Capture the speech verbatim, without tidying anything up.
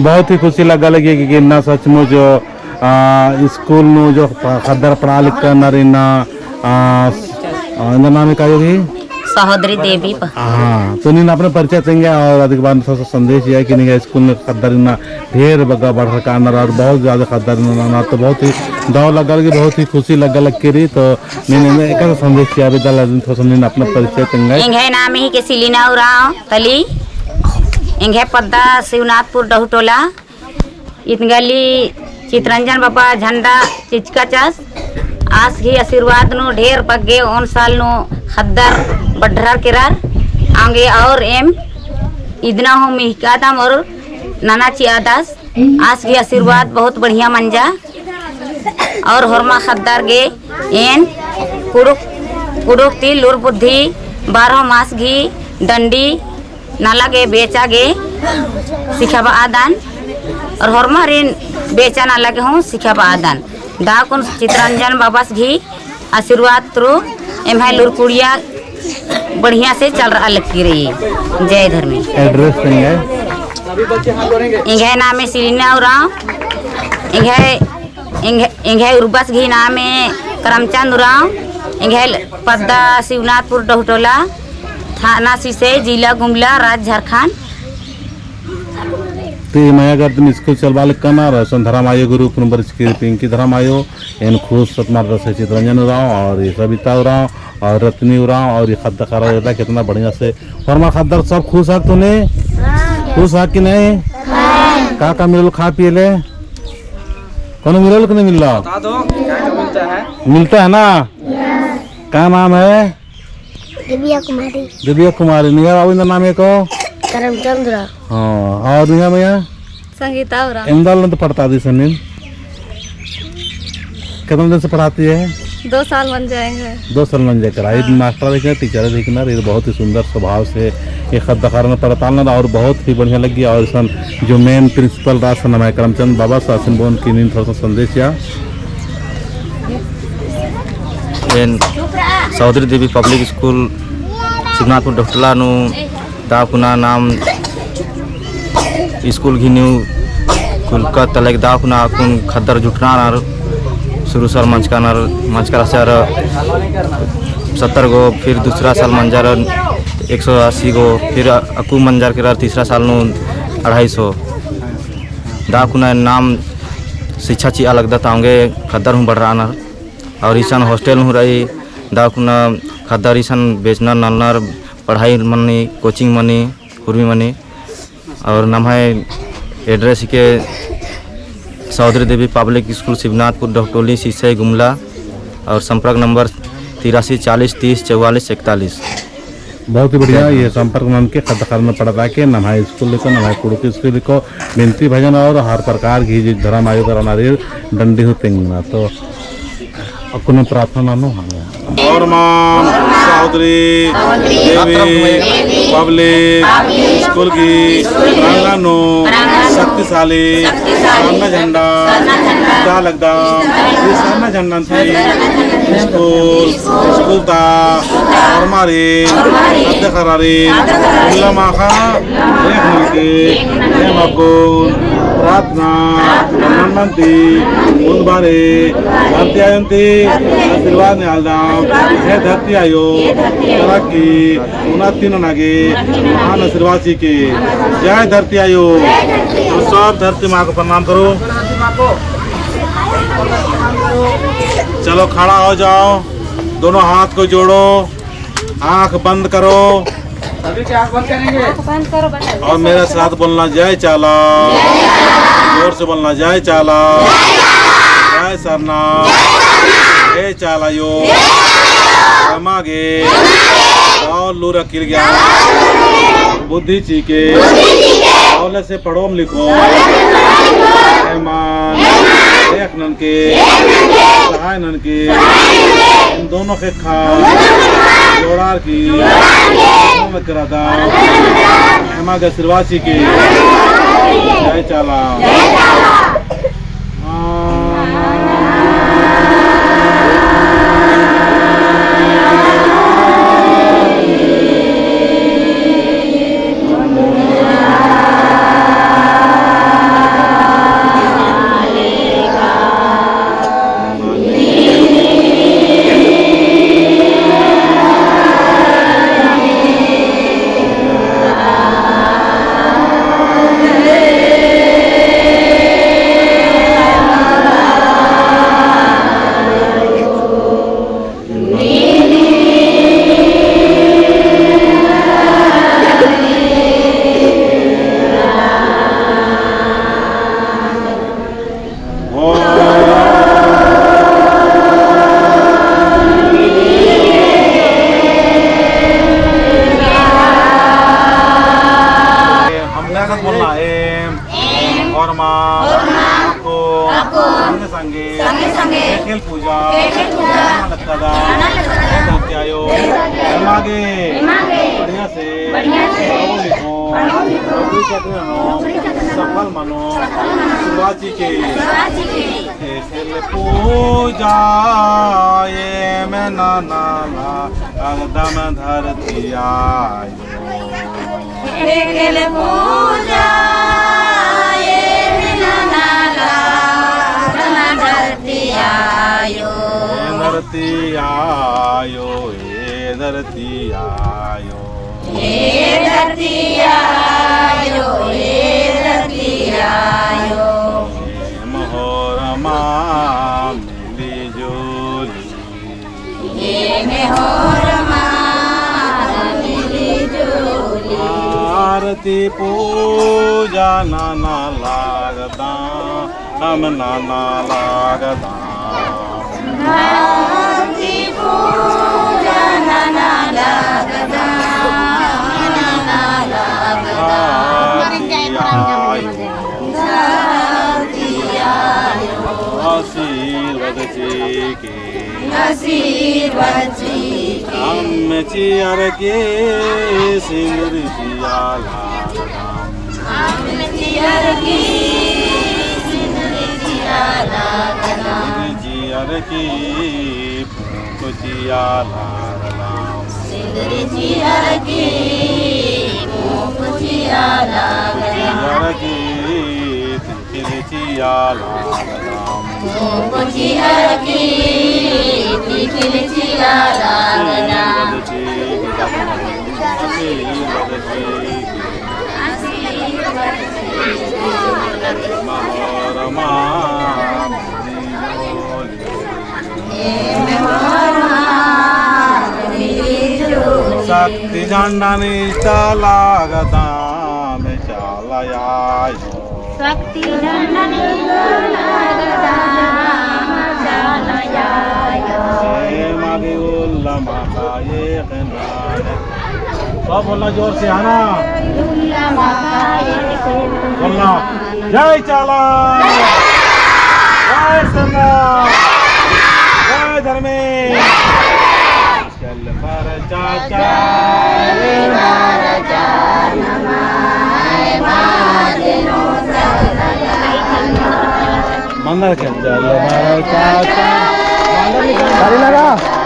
बहुत ही खुशी लग्गा लगी कि इन्ना सचमुच जो, आ, स्कूल नू जो प-, ख़द्दर पढ़आ लिक्कनर इन्ना, आ, स-, आ, इन्ना नाम का आयो ही? सहोदरी देवी प-, हाँ, तो नीन अपने परिचय तेंगा और अदिक बाद थोड़ा सा संदेश चिआ कि निंग्है स्कूल नू ख़द्दर इन्ना ढेर बग्गे बढ़रकानर और बहुत ज्यादा ख़द्दर इन्ना ननर, तो बहुत ही दव लग्गा लगी, बहुत ही खुशी लग्गा लगी रई, तो नीन एकासे संदेश चिआ बेद्दल अदिन थोड़ा सा नीन अपना परिचय तेंगा। एंग्है नाम हिके सिलिना उराँव तली, एंग्है पद्दा शिवनाथपुर डहुटोला। इतंगली चितरंजन बाबा झंडा चिचकाचस, आस गही आशीर्वाद नू ढेर बग्गे ओन साल नू ख़द्दर बढ़रर केरर, औंगे और एम इदना हूँ मिहकादम और नना चिआदस, आस गही आशीर्वाद बहुत बढ़िया मंजा। और होरमा ख़द्दर गे एन कुँड़ुख़, कुँड़ुख़ ती लूर बुद्धि बारहो मास गही डंडी नलख गे बेचा गे सिखाबअदन और होरमारिन बेचा नलख गे हूँ सिखाबअदन। दव कुन चितरंजन बाबस गही आशीर्वाद तुरु एम्है लूर कुड़िया बढ़िया से चलरआ लगी रई। जय धर्मेस। Address तेंगा। एंग्है नामे सिलिना उराँव, एंग्है एंग्है, एंग्है उर्बस गही नामे करमचंद उराँव, एंग्है पद्दा शिवनाथपुर डहुटोला, थाना सिसई, जिला गुमला, राज्य झारखंड। तो ई मया अगर तुम स्कूल चलबआ लिक्कनर, असन धरम आयो के रूप में बरचकी रई पिंकी धरम आयो, एन खुश सतमार दस चितरंजन उराँव और ई सबिता उराँव और रतनी उराँव और ई ख़द्द ख़र्रा एदा कितना बढ़िया से। होरमा ख़द्दर सब खुश हक तूने? खुश हक कि नहीं? का का मिलल खा पिए ले? कोनो मिलल कि नहीं मिलल? बता दो, क्या क्या मिलता है? मिलता है ना? का नाम है? दिव्या कुमारी। दिव्या कुमारी। निंग्है बाबू इन्ना नाम एको? करमचंद उराँव। हाँ, और निंग्है मया? संगीता उराँव। एवंदा लन तो पढ़ता दी सन्निन। कितना दिन से पढ़ाती है? दो साल मंजा एंग्है। दो साल मंजा केरा। हाँ। मास्टर हिकनर, teacher हिकनर, ये बहुत ही सुंदर स्वभाव से ये ख़द्द ख़र्रन पढ़तालनर और बहुत ही बढ़िया लग्गी। और इसन जो main principal रअदस नम्है करमचंद बाबस, आसिन बओन कि नीन थोड़ा सा संदेश चिआ। एन सहोदरी देवी public school शिवनाथपुर डहुटोला नू दव कुना नाम स्कूल गही नींव खुलका तलक दव कुना अक्कुन ख़द्दर जुटनानर, शुरू साल मंजकानर, मंजका रहचर सत्तर गो, फिर दूसरा साल मंजर एक सौ अस्सी गो, फिर अक्कु मंजर केरर तीसरा साल नू अढ़ाई सौ। दव कुना नाम शिक्षा चिआ लगदत औंगे ख़द्दर हूँ बढ़रआनर। और इसन hostel हूँ रई, दव कुना ख़द्दर इसन बेचनर नलनर, पढ़ाई मनी, coaching मनी, उर्मी मनी। और नम्है address हिके सहोदरी देवी public school शिवनाथपुर डहुटोली सिसई गुमला और संपर्क number तिरासी चालीस तीस चौवालीस इकतालीस। बहुत ही बढ़िया, ये संपर्क ननके ख़द्द ख़र्रन पढ़ता के नम्है स्कूल लेको, नम्है कुँड़ुख़ स्कूल लेको, बिनती भजन और हर प्रकार की जो धरम आयो करा नारी डंडी हूँ तेंगना। तो अक्कुन प्रार्थना ननोन, हाँ। होरमन सहोदरी देवी public school गही प्रांगण नू शक्तिशाली सरना झंडा चिआ लगदम। ई सरना झंडन ती स्कूल, स्कूल ता होरमारिन, ख़द्द ख़र्रारिन, उल्ला माख़ा, एख़ ननके, एम अक्कुन प्रार्थना नन्नन ती, उन बारे धरती आयोन ती आशीर्वाद नेआलदम। हे धरती आयो, तरक्की, उन्नति नना गे महान आशीर्वाद चिके। जय धरती आयो। हम सब धरती माँ को प्रणाम करो। चलो, खड़ा हो जाओ, दोनों हाथ को जोड़ो, आँख बंद करो। अभी क्या आँख बंद करेंगे? आँख बंद करो, बस। और मेरे साथ बोलना, जय चाला। जोर से बोलना, जय चाला। जय सरना। जय चाला यो। एमा गे और लूर अकिल ज्ञान बुद्धि चिके। और से पढ़ोम लिखोम। एमन एख़ ननके, सहाय ननके, एम दोनों ख़ेक्खा जोड़ार की, एमा गे आशीर्वाद चिके। जय चाला। होरमा, होरमा, अक्कुन, अक्कुन, संगे संगे, संगे संगे, एकेल पूजा, एकेल पूजा, नना लगदम, नना लगदम, ए धरती आयो, एमा गे, एमा गे, बढ़िया से, बढ़िया से, पढ़ो लिखो, पढ़ो लिखो, नौकरी चाकरी ननो, नौकरी चाकरी ननो, सफल मनो, सफल मनो, सुरुवात चिके, सुरुवात चिके, एकेल पूजा, एम नना लगदम धरती आयो। एकेल पूजा, एम नना लगदम धरती आयो। ए धरती आयो, ए धरती आयो। ए धरती आयो, ए धरती आयो। एम होरमा मिली जुली। एम होरमा मिली जुली। आरती पूजा नना लगदम, नना लगदम। आरती पूजा नना लगदम, नना लगदम। आरती आयो। आशीर्वाद चिके। आशीर्वाद चिके। अम्म चिअर की सिंदरी चिआ लगदम। अम्म चिअर की सिंदरी चिआ लगदम। सिंदरी चिअर की फूँक चिआ लगदम। सिंदरी चिअर की फूँक चिआ लगदम। चिअर की तिखिल चिआ लगदम। फूँक चिअर की तिखिल चिआ लगदम। आशीर्वाद चिके, आशीर्वाद चिके। एम होरमा मिली जुली। शक्ति झंडा नू इजता लगदम चाला आयो। शक्ति झंडा नू इजता लगदम चाला आयो। एमा गे उल्ला माख़ा एकना। सब बोलना जोर से, है ना? बोलना। जय चाला, जय सरना, जय धर्मेस। चल मर चाचा, मंदिर के चल मर चाचा, मंदिर के चल।